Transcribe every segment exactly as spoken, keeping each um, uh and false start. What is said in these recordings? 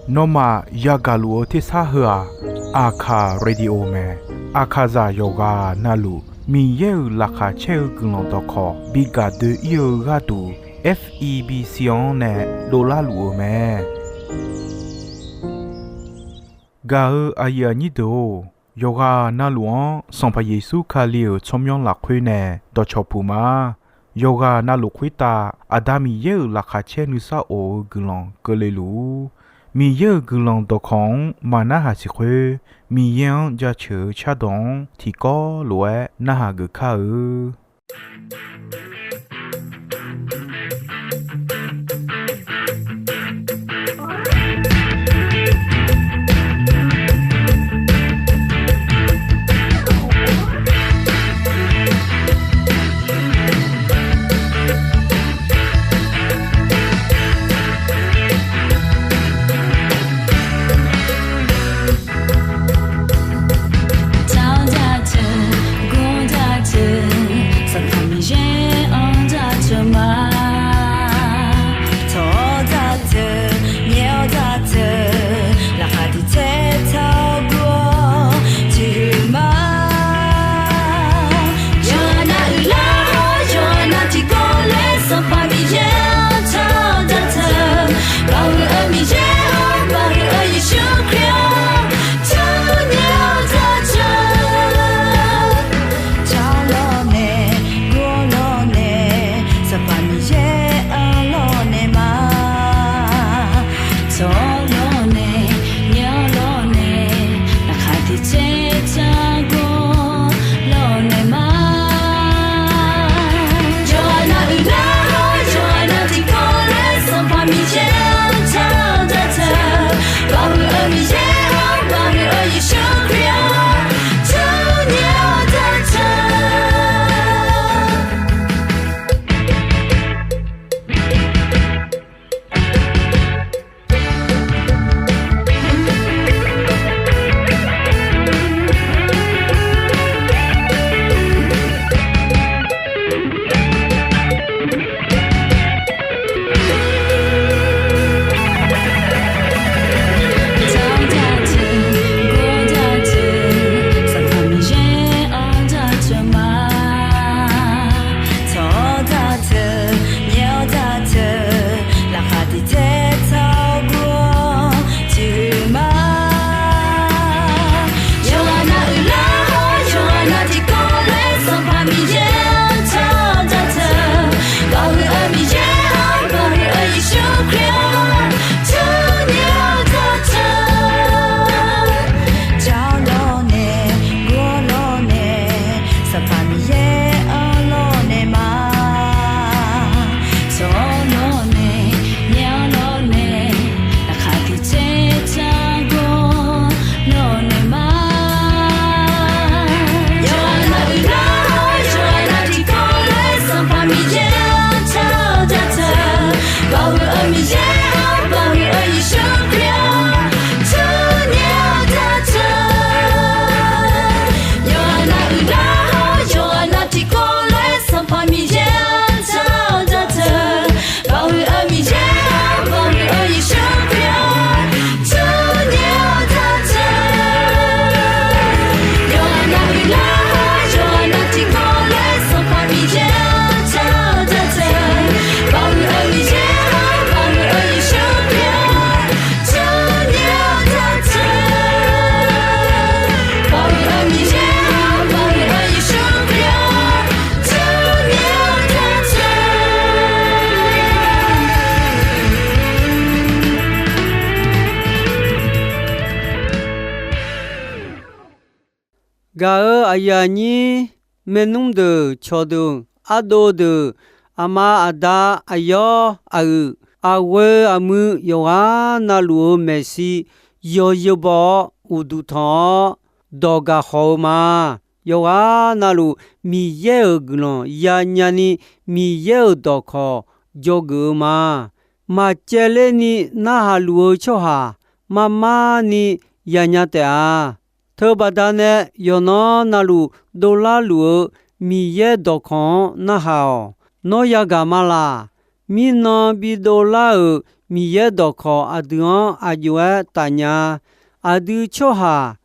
Nawmaf yagaq luf-eu tersar heu-aq, Aqkaq Radio mae. Aqkaqzaq yawqghaq navluf Miqyaer-euq laqkhaq caer-eu guiqlanq dawqkawq bi gaq doe-ir-eu gharduq, F E B C-anr nae dovlar luf-eu mae. Gaq-eu aqyuif aqnyir deuq-or, yawqghaq navluf-anr Sanqpaq Yeqsur Kali-euq tsawrmyanr lafkhoer nae dawqcawq puq ma. Yawqghaq navluf khoertav Aqda Miqyaer-euq laqkhaq caer nuisar of-eu guiqlanq keuvle luf-ur. Miqyaer-euq guiqlanq dawqkawq-anr maqnarhaq siq khoer, Miqyaer-anr jaceuq-eu cardawq-anr tiqkawv lof-aer narhaq geuf kar-eu. Tawq daq teu, gor daq teu, Sanqpaq Miqyaer-anr jaceuq ma. Tawq-awr daq teu, nyae-awr daq teu, laqkhaq tiq tser taq-awr gur-awr tiqhuiq ma. Yawqha nav uiqlar-awr, yawqha nav tiqkawv laer Sanqpaq Miqyaer-anr tawq daq teu. Baoq huiq-eu Miqyaer-or, baoq huiq-eu Yeqsur Kali-or, tawq nyae-awr daq teu. Tawq lawrnae, gor lawrnae, Sanqpaq Miqyaer-anr lawrnae ma. Tawq lawrnae, nyae lawrnae, laqkhaq tiq tser taq gor lawrnae ma. Yawqha nav uiqlar-awr, yawqha nav tiqkawv laer Sanqpaq Miqyaer-anr tawq daq teu. Baoq huiq-eu Miqyaer-or, baoq huiq-eu Yeqsur Kali-or, tawq nyae-awr daq teu. Tawq daq teu, gor daq teu, Sanqpaq Miqyaer-anr jaceuq ma. Tawq-awr daq teu, nyae-awr daq teu, laqkhaq tiq tser taq-awr gur-awr tiqhuiq ma. Yawqha nav uiqlar-awr, yawqha nav tiqkawv laer Sanqpaq Miqyaer-anr tawq daq teu. Baoq huiq-eu Miqyaer-or, baoq huiq-eu Yeqsur Kali-or, tawq nyae-awr daq teu. Jaq-awr lawrnae, gor lawrnae, Sanqpaq Miqyaer-anr lawrnae ma. Tawq-awr lawrnae, nyae-awr lawrnae, laqkhaq tiq tser taq gor lawrnae ma. Yawqha nav uiqlar-awr, yawqha nav tiqkawv laer Sanqpaq Miqyaer-anr tawq daq teu. Baoq huiq-eu Miqyaer-or, baoq huiq-eu Yeqsur Kali-or, tawq nyae-awr daq teu. Yawqha nav uiqlar-awr, yawqha nav tiqkawv laer Sanqpaq Miqyaer-anr tawq daq teu. Baoq huiq-eu Miqyaer-or, baoq huiq-eu Yeqsur Kali-or, tawq nyae-awr daq teu. Yawqha nav uiqlar-awr, yawqha nav tiqkawv laer Sanqpaq Miqyaer-anr tawq daq teu. Baoq huiq-eu Miqyaer-or, baoq huiq-eu Yeqsur Kali-or, tawq nyae-awr daq teu. Baoq huiq-eu Miqyaer-or, baoq huiq-eu Yeqsur Kali-or, tawq nyae-awr daq teu. Gaq-eu aqyuif aqnyir, maernmr deuq, cawqdeuq, ardov deuq, aqma aqda, aqyawr aqyuif, aqghoe aqmuiq, yawqghaq navluf-euq maeqshi yawzeu baw-awr uqduq tanq-awr dawq gaq khawf-eu ma. Yawqghaq navluf Miqyaer-euq guiqlanq yanya ni, Miqyaer-euq dawqkawq dzawgeuf-eu ma. Maqcaevler ni narhaq luf-eu tsawrhaq mar mar ni yanya taef-a. Teubaqda nae yawqnan navluf dovlar luf-eu Miqyaer dawqkawq-anr narhaq-awq. Nawr yagaq ma laq? Mirnan bidov lar-euq Miqyaer dawqkawq aqdui-anr aqjox-aer tafnya. Aqdui tsawrhaq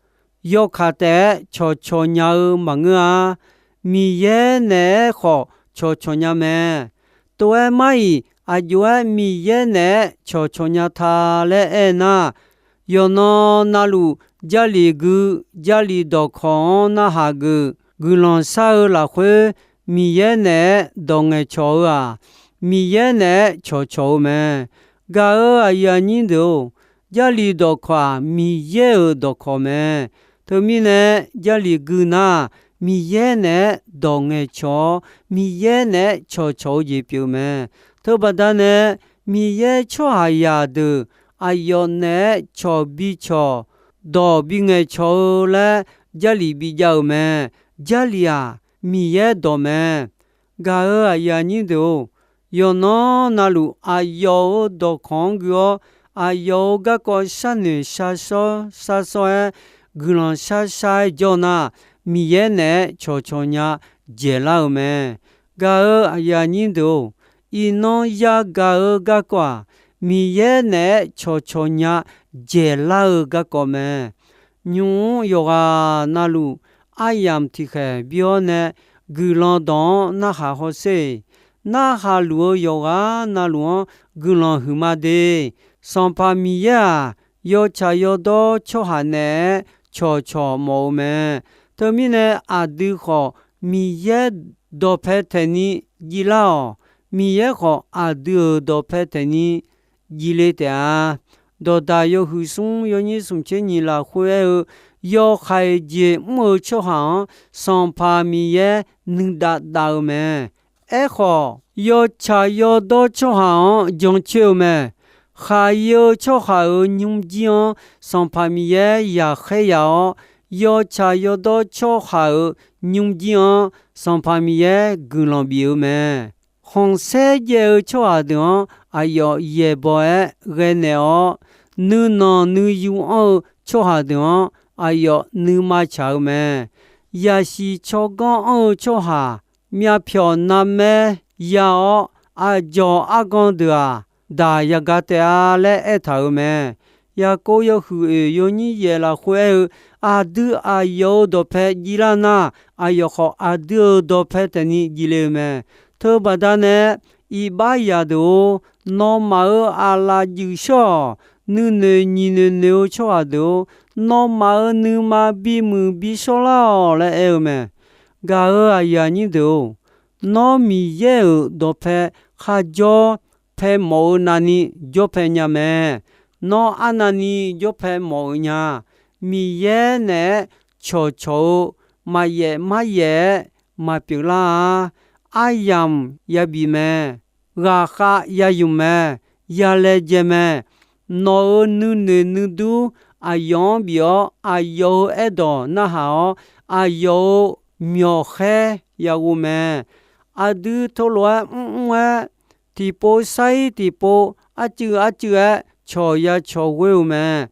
yawkaq taef-aer cawqcawq nya-eu maqngeur-a. Miqyaer naeq-aer khawf cawqcawq nya mae. Tov-aer mar-iq, aqjox-aer Miqyaer naeq-aer cawqcawq nya ta laer aernar, yawqnan navluf Jarlif gui, Jarlif dawqkawq-anr narhaq geuf guiqlanq shar-eu lafkhoer, Miqyaer naeq-aer dawq ngaeqcawq-eu-aq, Miqyaer naeq-aer cawqcawq-eu mae. Gaq-euq aqyuif aqnyir deuq-or, Jarlif dawqkawq-aq, Miqyaer-euq dawqkawq mae. Teumirnae, Jarlif gui nar, Miqyaer naeq-aer dawq ngaeqcawq-awr, Miqyaer naeq-aer cawqcawq-eu jeq pyeuf-eu mae. Teubaqda nae, Miqyaer tsawrhaqzaq deuq aqyawf naeq-aer cawq bicawq, dawq bingaeq cawq-eu laer Jarlif bijav-euq mae. Jarlif-aq, Miqyaer dawq mae. Gaq-euq aqyuif aqnyir deuq-or, yawqnan navluf aqyawf-euq dawqkawq-anr gui-awr, aqyawf-euq garkawv sharnoeq sharshawr sharshawr-aer, guiqlanq sharshar-aer jawr nar, Miqyaer naeq-aer cawqcawq nya dzaeqlar-eu mae. Gaq-euq aqyuif aqnyir deuq-or, iqnan yagaq-eu garkawv-aq, Miqyaer naeq-aer cawqcawq nya dzaeqlar-eu garkawv mae. Nymq-mr yawqghaq navluf aryamq tiqkhaeq bi-awr nae guiqlanq dawq-anr narhaq hawsher. Narhaq luf-eu yawqghaq navluf-anr guiqlanq huiqma de. Sanqpaq Miqyaer-aq, yawtsaq yawdawr tsawrhaq naeq-aer cawqcawq mawf-eu mae. Teumirnae aqdui khawf Miqyaer dawqpae taeqni jivlar-awq. Miqyaer khawf aqdui-euq dawqpae taeqni jivle taef-a. Dawqdaq yawhuiq smr yawnyir smq tser nyiq lafkhoer aer-eu, yawhaiq jeq mr-eu tsawrhaq-anr Sanqpaq Miqyaer nuidav dav-eu mae. Aerkhawf, yawtsaq yawdawr tsawrhaq-anr jancoer-eu mae. Khaqyae-eu tsawrhaq-euq nymrjir-anr Sanqpaq Miqyaer yaqkhaer yaq-awr, yawtsaq yawdawr tsawrhaq-euq nymrjir-anr Sanqpaq Miqyaer guiqlanq bif-eu mae. Khanqsaer jaev-eu tsawrhaq deuq-anr aqyawf yaeqbawq-aer ghae naeq-awr, nuinanq nuiyu anr-eu tsawrhaq deuq-anr aqyawf nuima tsaq-eu mae. Yaqsiq tsawrganr anr-eu tsawrhaq myavpyawq narmaer ya-awr, aqdzawq argan deuq-aq, daq yaga taef-a laer aertaq-euq mae. Yaqkov yawhuiq oeq yawnyir yaef lafkhoer aer-eu, aqdui aqyawf-euq dawqpae jivlar nar, aqyawf khawf aqdui-euq dawqpae taefni jivle-eu mae. Teubaqda nae, iqbax zaqdeuq-or, nawmaf-euq aqlaf juif shawr-awq. Nuinoeq nyiq noeq noeq-eu tsawrhaq deuq-or, nawmaf-euq nuima bimuiq bishawr lar-awq laer aer-eu mae. Gaq-euq aqyuif aqnyir deuq-or, nawr Miqyaer-euq dawqpae kharjawr pae mawf-eu navni jawr pae nya mae. Nawr arnavni jawr pae mawf-eu nya. Miqyaer naeq-aer cawqcawq-eu maqyaef maryaef-aer maqpyeuf lar-a. Aryamq yabif mae. Ghaqkhav yayuf mae. Yalaejae mae. Nawq-euq nuinoeq nuidur aqyawf-anr bif-awr, aqyawf-euq aerdawq narhaq-awr, aqyawf-euq myawqkhaer yaghov mae. Aqdui teulof-aer mrmr-aer, tiqpov sar-ir tiqpov arcuiv arcuiv-aer cawq ya cawq ghoer-eu mae.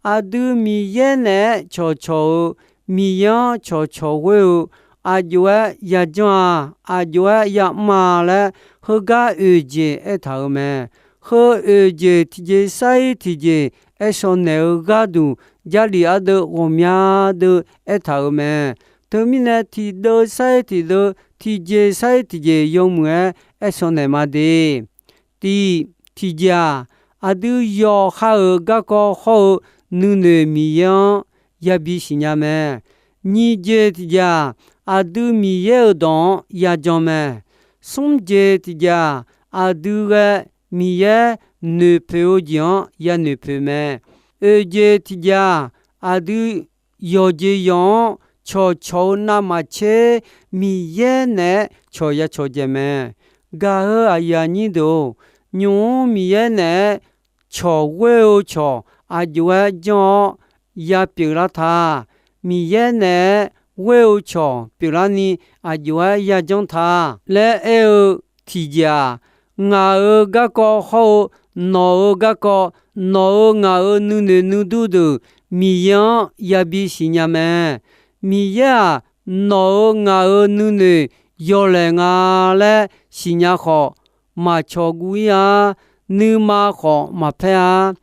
Aqdui Miqyaer naeq-aer cawqcawq-eu, Miqyaer-anr cawqcawq ghoer-eu, aqjox-aer yajanr-a, aqjox-aer yamr-a laer, heugar oeq jeq aertaq-euq mae. Heu oeq jeq tiqjeq sar-ir tiqjeq aershawr naeq-eu gharduq, Jarlif ardeuv ghawqmya deuv aertaq-euq mae. Teumirnae, tiqdeuv sar-ir tiqdeuv, tiqjeq sar-ir tiqjeq yawmuiq-aer aershawr naeq ma de. Tiq, tiqjeq-aq, aqdui yawqha-euq garkawv hawr-eu nuinoeq Miqyaer-anr yabi siqnya mae. Nyiq jeq tiqjeq-aq, aqdui Miqyaer-euq dawq-anr yajan mae. Smr jeq tiqjeq-aq, aqdui ghae Miqyaer noeqpoeq-eu jeq-anr yanoeq poeq mae. Oeq jeq tiqjeq-aq, aqdui yawqjeq yawq-anr cawqcawq-eu navmaqtser Miqyaer naeq-aer cawq ya cawqdzaeq mae. Gaq-euq aqyuif aqnyir deuq-or, nymq-mr Miqyaer naeq-aer cawq ghoer-eu cawq aqjox-aer janr-awr ya pyeuflar ta. Miqyaer naeq-aer ghoer-eu cawq pyeuflarni aqjox-aer yajanr ta laer aer-eu tiqjeq-aq, ngaq-euq garkawv hawr-eu nawq-euq garkawv, nawq-euq ngaq-euq nuinoeq nuidur deuq Miqyaer-anr yabi siqnya mae. Miqyaer-aq, nawq-euq ngaq-euq nuinoeq yawlaeq nga laer siqnya khawf, maqcawq guv-ir-a. Nuima khawf maqpaer-a.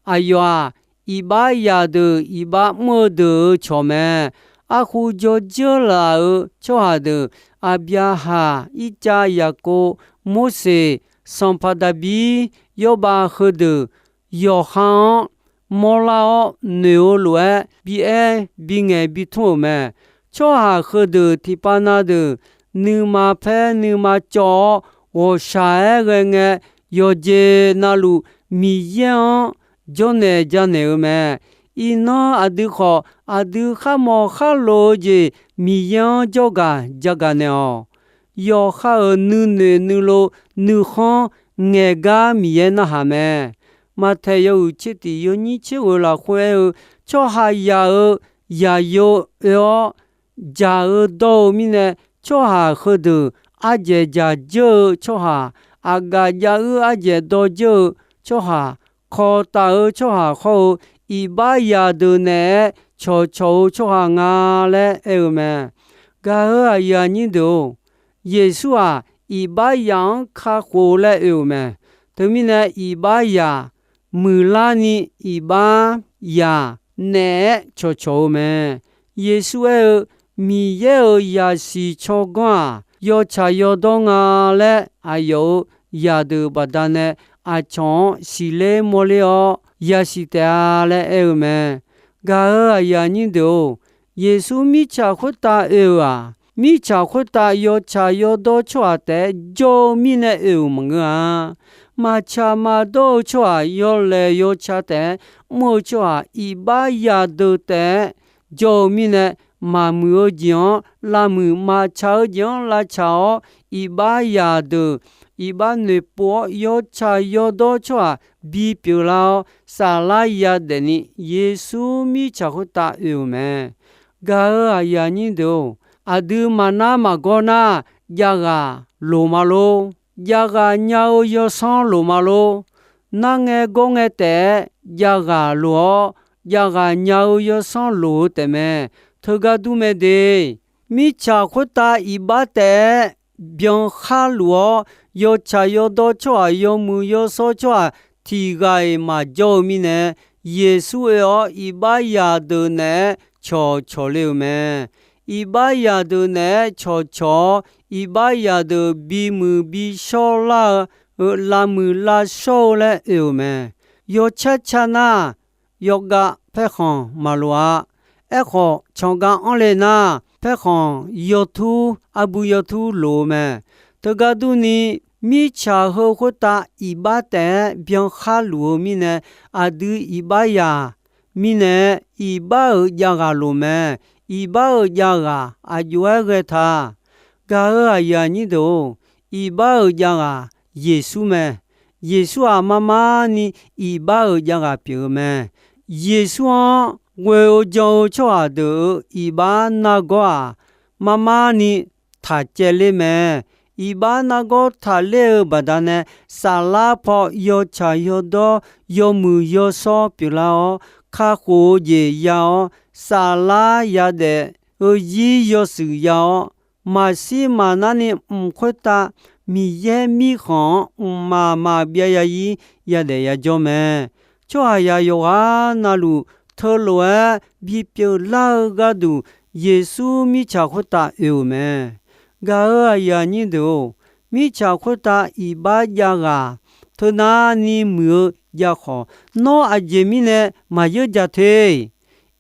Aqyawf-aq, iqbax yaq deuq iqbax mr-eu deuq-euq cawq mae. Arhu jawrdzeur laf-euq tsawrhaq deuq, Aqbyaqhaq, Irtsav, Yaqkov, Morseq, Sanqpaq Daqbir, Yawrbav heudeuq yawqha-anr mawrlar-awr noeq-eu lof-aer bi aer bi ngaeq bi tmr-euq mae. Tsawrhaq heudeuq tiqpav na deuq nuima paer nuima cawv-awr, ghawqshaq-aer ghae ngae, yawqjeq navluf Miqyaer-anr jawrnaeq janaeq-eu mae. Iqnan aqdui khawf, aqdui kharmawq kharlof-eu jeq Miqyaer-anr jawrgaq jagaq naeq-awq. Yawqha-euq nuinoeq nuilov nuikhanr ngaeqgar Miqyaer narhaq mae. Maqtaeq yawhuiq tser tiq yawnyir tser ghoeq lafkhoer aer-eu, tsawrhaq yaq-euq yaqyo oe-awr, jaq-eu dawr-eu mirnae, tsawrhaq heudeuq ardzaeq dzaq dzeur-eu tsawrhaq, aqgaf jav-uir ardzaeq dawr dzeur-eu tsawrhaq, kawq taf-eu tsawrhaq hawr-eu, iqbax yaq deuq naeq-aer cawqcawq-eu tsawrhaq nga laer aer-eu mae. Gaq-euq aqyuif aqnyir deuq-or, Yeqsur-aq, iqbax yaq-anr kakhof laer oe-euq mae. Teumirnae, iqbax yaq muiqlarni iqbax yaq naeq-aer cawqcawq-eu mae. Yeqsur aer-eu, Miqyaer-euq zaqsiq tsawrganr-aq, yawtsaq yawdawr nga laer aqyawf-euq zaqdeuq baqdanae aqcawq-anr siqler mawrler-awr yasiq taef-a laer aer-eu mae. Gaq-euq aqyuif aqnyir deuq-or, Yeqsur mirtsaq khoertav oe-euq-aq, mirtsaq khoertav yawtsaq yawdawr tsawrhaq taef-aer jawr-eu mirnae oe-euq maqngeur-a. Maqtsaq maqdawr-eu tsawrhaq yawlaeq yawca taef-aer mr-eu tsawrhaq iqbax yaq deuq taef-aer jawr-eu mirnae, maqmuiq-eu jeq-anr lavmuiq, maqtsaq-eu jeq-anr lavtsaq-awr, iqbax yaq deuq, iqbax noeqpov-awr yawtsaq yawdawr tsawrhaq bipyeuf lar-awr, saflar yadaef ni Yeqsur mirtsaq khoertav oe-euq mae. Gaq-euq aqyuif aqnyir deuq-or, aqdui maqnar maqgawr nar, javghaq loq ma lor. Javghaq nya-eu yawsanr loq ma lor. Nar ngae gawr ngae taef-aer javghaq loq-awr, javghaq nya-eu yawsanr loq-eu taefmae. Teugar dur mae de. Mirtsaq khoertav iqbax taef-aer byan khar luf-awr, yawtsaq yawdawr tsawrhaq yawmuiq yawshawr tsawrhaq tiq ghaq-iq maqjawr-eu mirnae, Yeqsur oe-awr iqbax yaq deuq naeq-aer cawqcawq le-euq mae. Iqbax yaq deuq naeq-aer cawqcawq-awr, iqbax yaq deuq bimuiq bishawr lar-eu, lavmuiq lavshawr-eu laer oe-euq mae. Yawcar car nar, yawgav paerkhanq maqloq-a. Aerkhawf, canqgav anr le nar, paerkhanq yawtur, arbuv yawtur loq-eu mae. Teugar durni, mirtsaq heu khoertav iqbax taef-aer byan khar luf-eu mirnae, aqdui iqbax yaq mirnae, iqbax-euq javghaq loq mae. Iqbax-euq javghaq aq jov-aer ghae ta. Gaq-euq aqyuif aqnyir deuq-or, iqbax-euq javghaq Yeqsur mae. Yeqsur-aq, marmar ni iqbax-euq javghaq pyeuf-eu mae. Yeqsur-anr ghoe-eu jan-eu tsawrhaq deuq-euq iqbax nargawr-aq, marmar ni taq caev ler mae. Iqbax nargawr taqler-eu baqdanae, saflar paw yawtsaq yawdawr, yawmuiq yawshawr pyeuflar-awr, kakhof-eu jeq ya-awr, saflar yadaef-eu zir yawshuif ya-awr, maqshir maqnarni mq khoertav Miqyaer Mirkhanq-anr mqmaq maqbyav ya-ir yadaef yajawr mae. Tsawrhaqzaq yawqghaq navluf teulof-aer bipyeuf lar-eu gharduq, Yeqsur mirtsaq khoertav oe-euq mae. Gaq-euq aqyuif aqnyir deuq-or, mirtsaq khoertav iqbax javghaq teunavni muiq-eu jav khawf, nawr aqjeq mirnae maqyeur jaq te.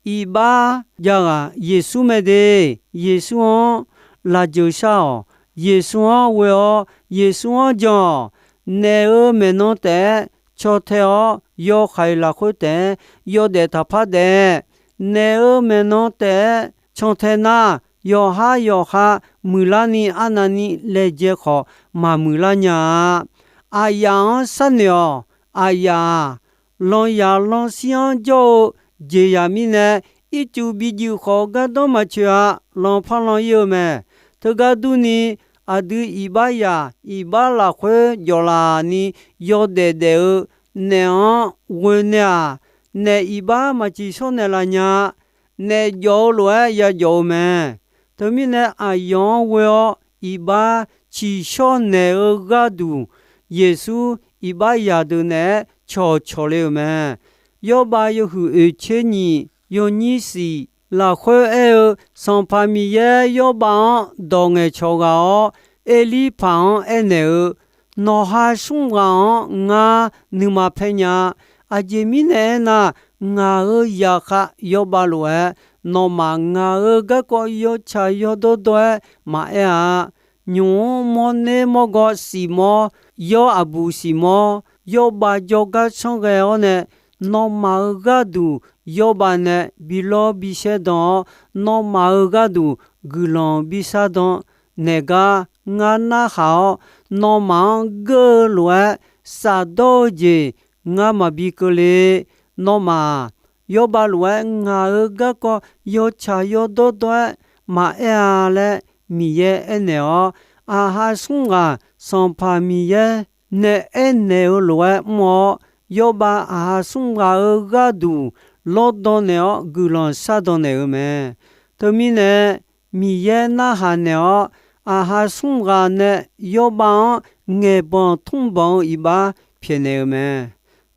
Iqbax javghaq Yeqsur mae de. Yeqsur-anr lafjeuq shar-awq. Yeqsur-anr ghoe-awr, Yeqsur-anr jan-awq. Naef-euq maeqnan taef-aer caw tae-awr, yawhaiq lafkhoer taef-aer yawdaef taqpar daef. Naef-euq maeqnan taef-aer can tae nar, yawqhar yawqha muiqlarni arnavni laejae khawf, maqmuiqlar nya-a. Aqyaf-anr sharnoeq-awq. Aqyaf-aq, lanyaf lanshir-anr jawr-eu jeqzaq mirnae, ircuf bijuif khawf gardanr maqcoeq-a. Lanparlan ir-eu mae. Teugar durni, aqdui iqbaxzaq iqbax lafkhoer jawflaf ni yawdaef daef-eu naef-anr ghoe nae-aq, naef iqbax maqciq shawr naeqlaf nya-a. Naef jawf-eu lof-aer yajawf-eu mae. Teumirnae, aqyawf-anr ghoe-awr iqbax ciqshawr naeq-eu gharduq, Yeqsur iqbax zaqdeuq naeq-aer cawqcawq le-euq mae. Yawrbav yawhuiq oeqtser nyiq yawnyir siq lafkhoer aer-eu, Sanqpaq Miqyaer Yawrbav-anr dawq ngaeqcawq ghaq-awr, Erlirpaq-anr aernaeq-eu, Nawqha smr ghaq-anr ngar nuima paer nya. Aqjeq mirnae aernar, ngaq-euq zaqkhav Yawrbav lof-aer, nawmaf ngaq-euq garkawv yawtsaq yawdawr dawr-aer maqaer-a. Nymq-mr mawrner mawrgawv siqmawr, yawr aqbuq siqmawr, Yawrbav jawrgar tsanr ghae-awr nae, nawmaf-euq gharduq Yawrbav nae bi lawr bi shaer dan-awr, nawmaf-euq gharduq guiqlanq bi shardan naeq gar ngar narhaq-awr, nawmaf-anr geur-eu lof-aer shafdawr-eu jeq ngar maqbi keuvle. Nawmaf-aq, Yawrbav lof-aer ngaq-euq garkawv yawtsaq yawdawr dawr-aer maqaer-a laer Miqyaer aernaeq-awr, aqha smr ghaq Sanqpaq Miqyaer nae aernaeq-eu lof-aer mr-awr, Yawrbav aqha smr ghaq-euq gharduq lawrdan naeq-awr guiqlanq shardan naeq-eu mae. Teumirnae, Miqyaer narhaq naeq-awr, aqha smr ghaq nae Yawrbav-anr ngaeqbanq tmrbanq-eu iqbax pyaeqnaeq-eu mae.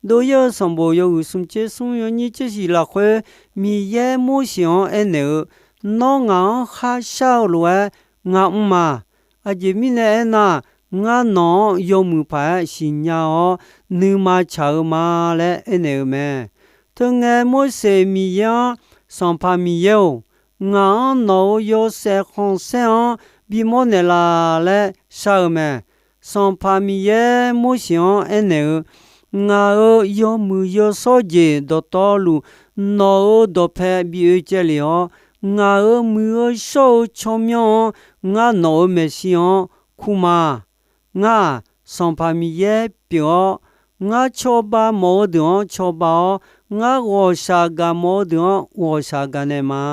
Dov-ir-eu sanqbof yawhuiq smq tser smr yawnyir tser shiq lafkhoer, Miqyaer Morseq-anr aernaeq-eu, Nawr ngaq-anr kharshar-eu lof-aer ngar mr ma. Aqjeq mirnae aernar, ngar nawq-anr yawmuiq paq-aer siqnya-awr, nuima tsaq-eu ma laer aernaeq-eu mae. Teungae Morseq Miqyaer-anr, Sanqpaq Miqyaer-or, ngaq-anr nawq-euq yawshaef khanqsaer-anr bimawr naeqlaf laer shar-eu mae. Sanqpaq Miqyaer Morseq-anr aernaeq-eu, Ngaq-euq yawmuiq yawshawr jeq dawqtawvluf, nawq-euq dawqpae bi oe caev lef-awr, ngaq-euq muiq-eu shawr-eu tsawrmyanr-anr ngar nawq-euq maeqshi-anr kur ma. Ngar-aq, Sanqpaq Miqyaer pyeuf-awr, ngar cawba mawf-eu deuq-anr cawba-awr, ngar ghawqshaq gaq mawf-eu deuq-anr ghawqshaq gaq naeq ma.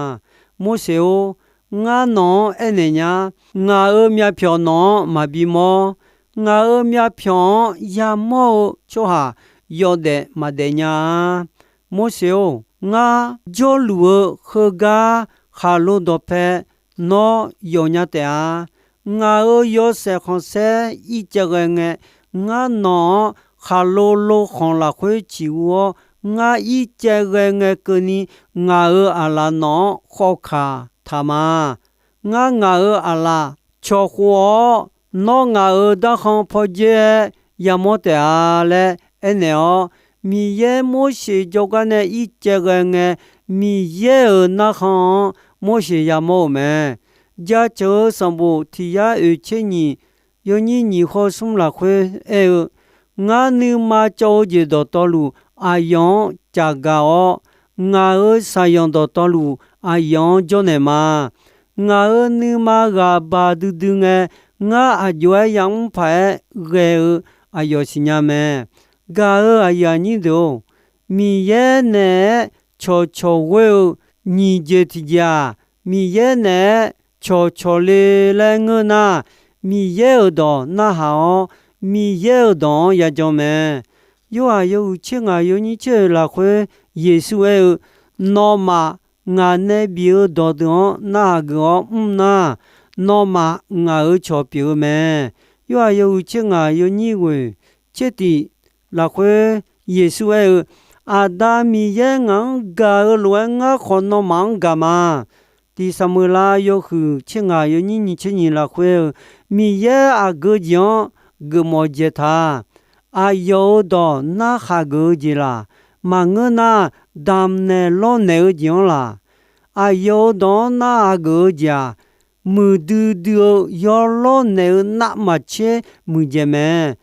Morseq-or, ngar nawq-anr aernaeq nya. Ngaq-euq myavpyawq nawq-anr maqbi mawr. Ngaq-euq myavpyawq-anr yamawr-eu tsawrhaq yawdaef maqdaef nya-a. Morseq-or, ngar jawrluf-eu heugar khaqlo dawqpae nawr yawfnya taef-a. Ngaq-euq yawshaef khanqsaer ircaev ghae ngae, ngar nawq-anr khaqlo lo khanq lafkhoer ciq ur-awr, ngar ircaev ghae ngae keuvni ngaq-euq aqlaf nawq-anr khawf kaq taq ma. Ngar ngaq-euq aqlaf cawq khof-awr, nawr ngaq-euq darkhan pawdzer-aer yamawr taef-a laer aernaeq-awr, Miqyaer Morseq jawrgar nae ircaev ghae ngae, Miqyaer-euq narkhan-anr Morseq yamawr-euq mae. Jaceuq-eu sanqbof tiq yar oeq tser nyiq yawnyir nyiq hawr smr lafkhoer aer-eu, Ngar nuima cawv-eu jeq dawqtawvluf aqyawf-anr caqgaq-awr, ngaq-euq saqyanq dawqtawvluf aqyawf-anr jawrnaeq ma. Ngaq-euq nuima ghaq baq duidui ngae, ngar aq jov-aer yamr paq-aer ghae-eu aqyawf siqnya mae. Gaq-euq aqyuif aqnyir deuq-or, Miqyaer naeq-aer cawqcawq ghoer-eu nyiq jeq tiqjeq-aq, Miqyaer naeq-aer cawqcawq le laer ngeur nar, Miqyaer-euq dawq narhaq-awr, Miqyaer-euq dawq-anr yajan mae. Yorhaq yawhuiq tser ngaq yawnyir tser oeq lafkhoer Yeqsur aer-eu, Nawmaf ngaq nae bif-eu dawqdeuq-anr narhaq geuf-awr mr nar, nawmaf ngaq-euq cawq pyeuf-eu mae. Yorhaq yawhuiq tser ngaq yawnyir ghoeq tser tiq lafkhoer Yeqsur aer-eu, Aqda Miqyaer ngaq-anr gaq-eu lof-aer ngar khawf nawmaf-anr gaq ma. Tiq Saqmeuqlav yawhuiq tser ngaq yawnyir nyiq tser nyiq lafkhoer-eu, Miqyaer aqgeu jeq-anr geufmawf dzaeq taq. Aqyawf-euq dawq narhaq geuf-eu jeq laq, maqngeur nar, damq naeq lawrnaeq-eu jeq-anr laq. Aqyawf-euq dawq-anr narhaq geuf-eu jeq-aq, muiqdui dui-eu yawlawr naeq-eu navmaqtser muiqdzaeq mae.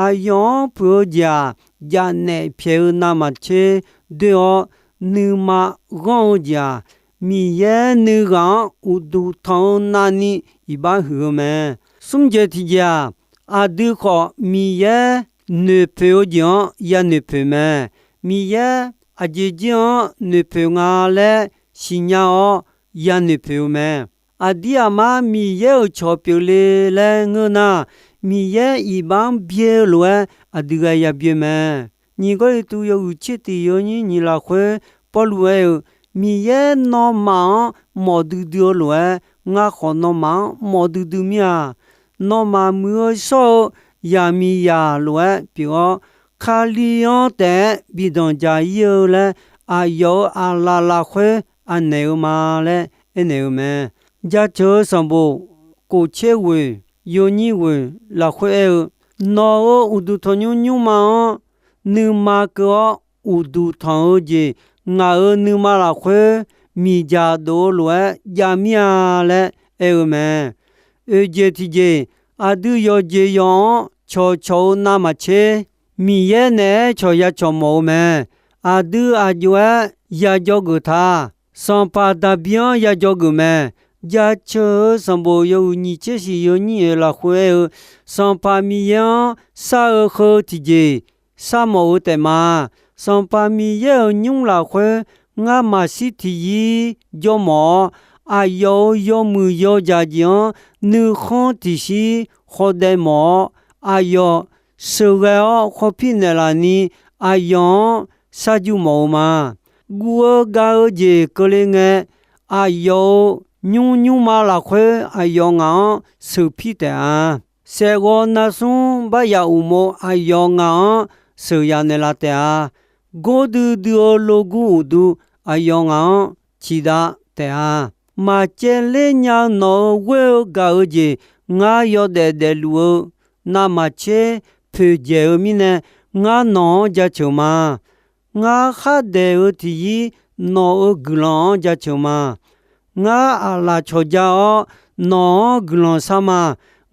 Aqyawf-anr puiq-eu jeq-aq, jafnaef pyaeq-eu navmaqtser doer-awr, nuima ghanr-eu jeq-aq, Miqyaer nuighaq-anr uqduq tanq-eu navni iqbax huiq-eu mae. Smr jeq tiqjeq-aq, aqdui khawf Miqyaer noeqpoeq-eu jeq-anr yanoeq poeq mae. Miqyaer aqjeq jir-anr noeqpoeq nga laer siqnya-awr yanoeq poeq-eu mae. Aqdir aqmar Miqyaer-euq cawq pyeufle laer ngeur nar, Miqyaer iqbax-anr byae-eu lof-aer aqdui ghae ya byae mae. Nyiq Gawrliqtu yawhuiq tser tiq yawnyir nyiq lafkhoer Pawrluv aer-eu, Miqyaer nawmaf-anr mawf duidui-eu lof-aer, ngar khawf nawmaf-anr mawf duidui mir-a. Nawmaf muiq-eu shawr-eu yaqmiqzaq lof-aer pyeuf-awr, Kali-anr taef-aer bi danqdzaq-ir-eu laer, aqyawf-euq aqlaf lafkhoer anaeq-eu ma laer aernaeq-eu mae. Jaceuq-eu sanqbof kof tser ghoeq yawnyir ghoeq lafkhoer aer-eu, Nawq-euq uqduq tanqnymr nymrma-anr nuima keuv-awr uqduq tanq-eu jeq, ngaq-euq nuima lafkhoer miqdzaq dof-eu lof-aer jav mir-a laer aer-eu mae. Oeq jeq tiqjeq, aqdui yawqjeq yawq-anr cawqcawq-eu navmaqtser, Miqyaer naeq-aer cawq ya cawq mawf-eu mae. Aqdui aq jov-aer ya jawrgeuf ta. Sanqpaq Daqbir-anr ya jawrgeuf mae. Jaceuq-eu sanqbof yawhuiq nyiq tser shiq yawnyir oeq lafkhoer aer-eu, Sanqpaq Miqyaer-anr shar-eu heu tiqjeq sharmawf-eu taef ma. Sanqpaq Miqyaer-euq nymr lafkhoer ngar maqshir tiqyir jawr mawf-awr, aqyawf-euq yawmuiq yawdzaq jeq-anr nuikhanr tiqshir khawdaev mawf-awr, aqyawf sheuqghae-awr khawpir naeqlaf ni aqyawf-anr sharjuq mawf-eu ma. Guv-eu gav-eu jeq keuvle ngae, aqyawf-euq nymr nymrma lafkhoer aqyawf ngaq-anr sheuqpir taef-a. Saeqghawv narsmr baryaf uqmov aqyawf ngaq-anr sheuqyaf naeqlaf taef-a. Gordui dui-eu logur uqdu aqyawf ngaq-anr ciqdav taef-a. Maqcaevler nya-eu nawq-euq ghoer-eu gaq-eu jeq ngar yawdaef daefluf-eu navmaqtser poeqdzaeq-eu mirnae, ngar nawq-anr jaceuq ma. Ngar khardaeq-eu tiqyir nawq-euq guiqlanq-anr jaceuq ma. Ngar aqlaf cawqja-awr nawq-anr guiqlanq shar ma.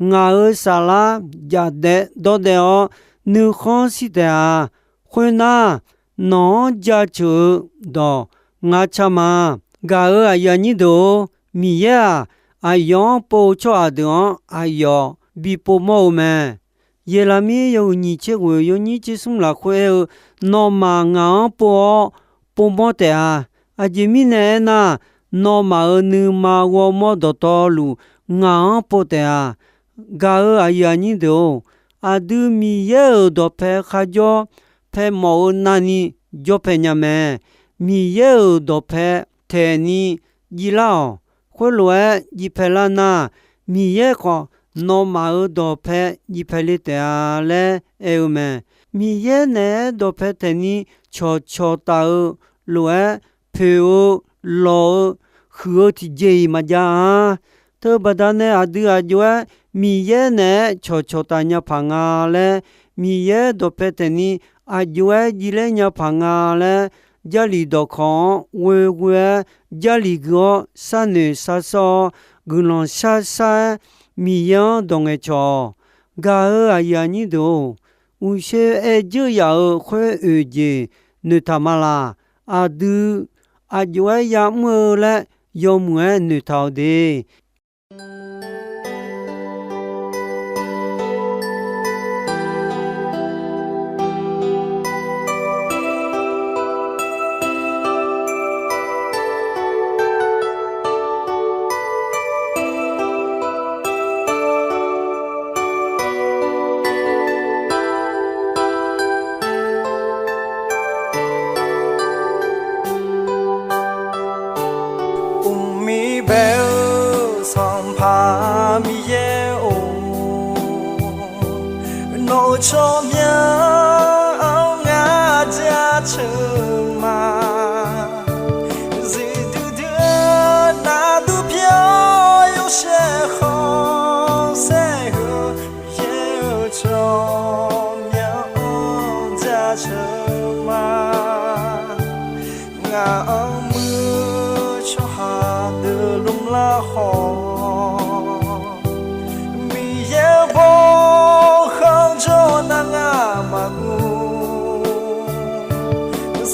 Ngaq-euq saflar jaqdaev dawrdaev-awr nuikhanr shir taef-a. Khoernar, nawq-anr jaceuq-eu dawq ngar car ma. Gaq-euq aqyuif aqnyir deuq-or, Miqyaer-aq, aqyawf-anr pov-eu tsawrhaq deuq-anr aqyawf bi povmawr-eu mae. Yeqlaqmir yawhuiq nyiq tser ghoeq yawnyir tser smr lafkhoer aer-eu, Nawmaf ngaq-anr pov-awr povmawr taef-a. Aqjeq mirnae aernar, nawmaf-euq nuima ghawrmawr dawqtawvluf ngaq-anr pov taef-a. Gaq-euq aqyuif aqnyir deuq-or, aqdui Miqyaer-euq dawqpae kharjawr pae mawf-eu navni jawr pae nya mae. Miqyaer-euq dawqpae taeqni jiv lar-awq. Khoerlof-aer jiv pae lar nar, Miqyaer khawf nawmaf-euq dawqpae jiv pae le taef-a laer aer-eu mae. Miqyaer naeq-aer dawqpae taeqni cawqcawq taf-eu lof-aer poeq-eu lawq-eu huiq-eu tiqjeq-iq maqjav-a. Teubaqda nae aqdui aq jov-aer Miqyaer naeq-aer cawqcawq taf nya paq nga laer, Miqyaer dawqpae taeqni aq jov-aer jivler nya paq nga laer, Jarlif dawqkawq-anr ghoeghoe-aer Jarlif gui-awr sharnoeq sharsawr-awr, guiqlanq sharshar-aer Miqyaer-anr dawq ngaeqcawq-awq. Gaq-euq aqyuif aqnyir deuq-or, uqshoe aer dzeur yaf-euq khoer oeq jeq noeqtaq ma laq. Aqdui aq jov-aer ya'mr-eu laer yawmuiq-aer noeqtaq-awq de. Uqmir bae-eu Sanqpaq Miqyaer-or, nawq-euq tsawrmyanr-anr ngar jaceuq ma. Zifdui dui-eu navdur pyeuf-awr yawshaef khanqsaer-eu, Miqyaer-euq tsawrmyanr-anr jaceuq ma. Ngaq-anr muiq-eu tsawrhaq deuq lmqlar khawf, Miqyaer-euq bawkhanq jawr nar ngar maqguv.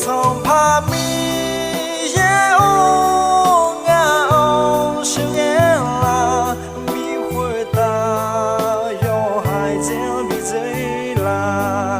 Sanqpaq Miqyaer-or, ngaq-anr sheuqghae lar, bi khoertav yawhaiq dzer-anr bi dzer lar.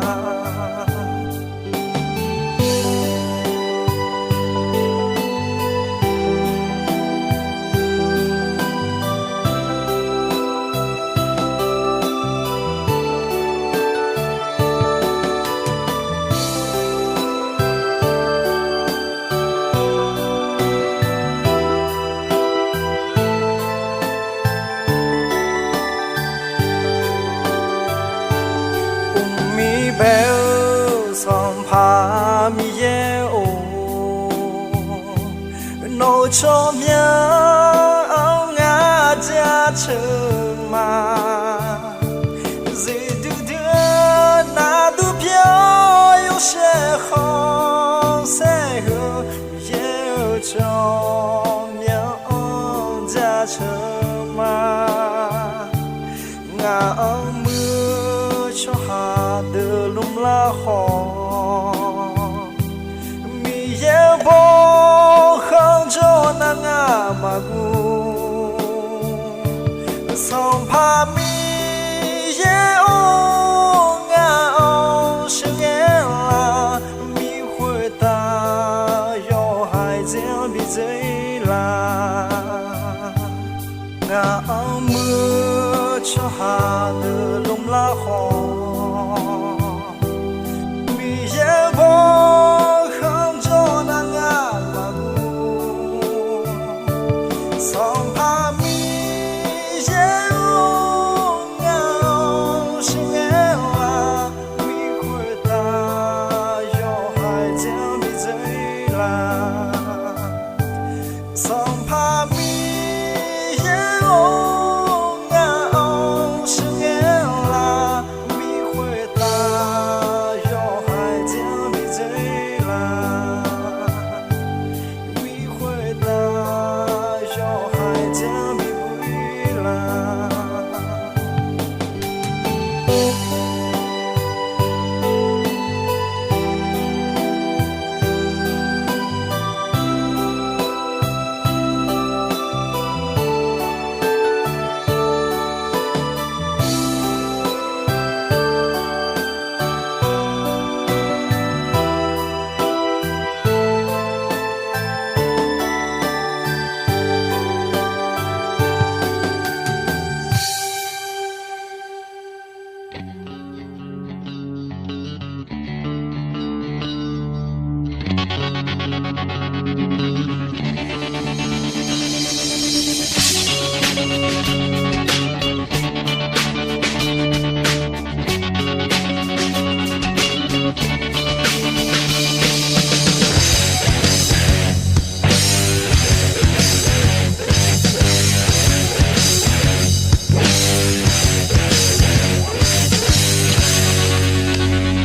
Tsawrmyanr-anr ngar jaceuq ma. Zifdui dui-eu nardur pyeuf-awr yawshaef khanqsaer heu, Miqyaer-euq tsawrmyanr-anr jaceuq ma. Ngaq-anr muir-eu tsawrhaq deuq lmrlar khawf, Miqyaer-euq bawkhanr jawr nar ngar maqguv. Sanqpaq Miqyaer-or, ngaq-anr sheuqghae laf, mi khoertav yawhaiq dzer-anr bi dzoer laf. Ngaq-anr muir-eu tsawrhaq deuq lmrlar khawf, Miqyaer-euq bawkhanr jawr nar ngar maqguv. Sanqpaq Miqyaer-or, ngaq-anr sheuqghae laf, mi khoertav yawhaiq dzer-anr bi dzoer laf. Sanqpaq Miqyaer-or, ngaq-anr sheuqghae laf, mi khoertav yawhaiq dzer-anr bi dzoer laf. Mi khoertav yawhaiq dzer-anr bi dzoer laf.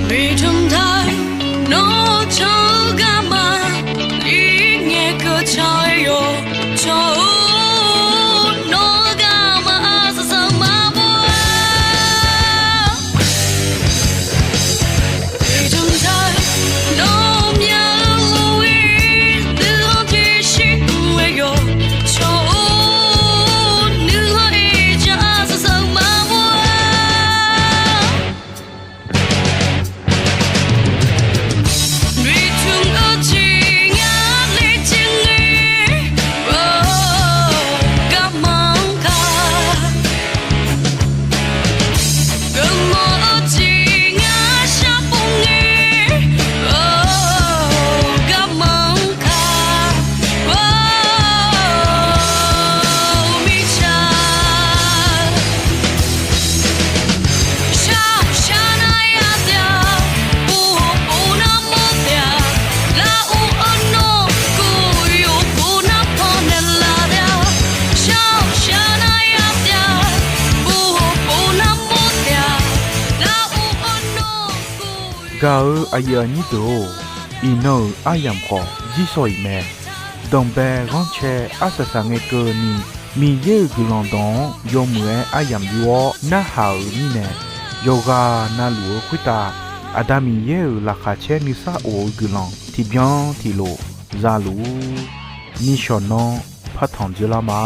Miqcmq taq-eu nawr-eu can-eu garma, li ngae keuv can-eu yawq can-or, nawr-eu garma arsaq saq maqbaw-a. Miqcmq taq-eu nawr-eu myaq-eu ghov-ir nuikhanr tiqshir mr-eu yawq can-or, nuikhanr irjaq arsaq saq maqbaw-a. Noeqtmq-eu jeq ngar laejae ngae, garma-anr ka. Geufmawf-eu jeq ngar sharpov ngae, garma-anr ka. Mirtsaq shar-awq shar nar yataef-a, bof-awq bof nar mawr taef-a, lar-or arnawr kov-eu yawq bof nar pannaeq laf taef-a, shar-awq shar nar yataef-a, bof-awq bof nar mawr taef-a, lar-or arnawr kov-eu. Gaq-eu aqyuif aqnyir deuq-or, iqnan-euq aryamq khawf jir shaw-iq mae. Danqbae ghanrcae arsaq saq ngae keuvni, Miqyaer-euq guiqlanq dawq-anr yawmuiq-aer aryamq yur-awr narhaq-euq mirnae, yawqghaq navluf-eu khoertav Aqda Miqyaer-euq laqkhaq caer nuisar of-eu guiqlanq tiqbyan tiqlof za luf-ur. Nishawq nanr partanq dzeurlar ma.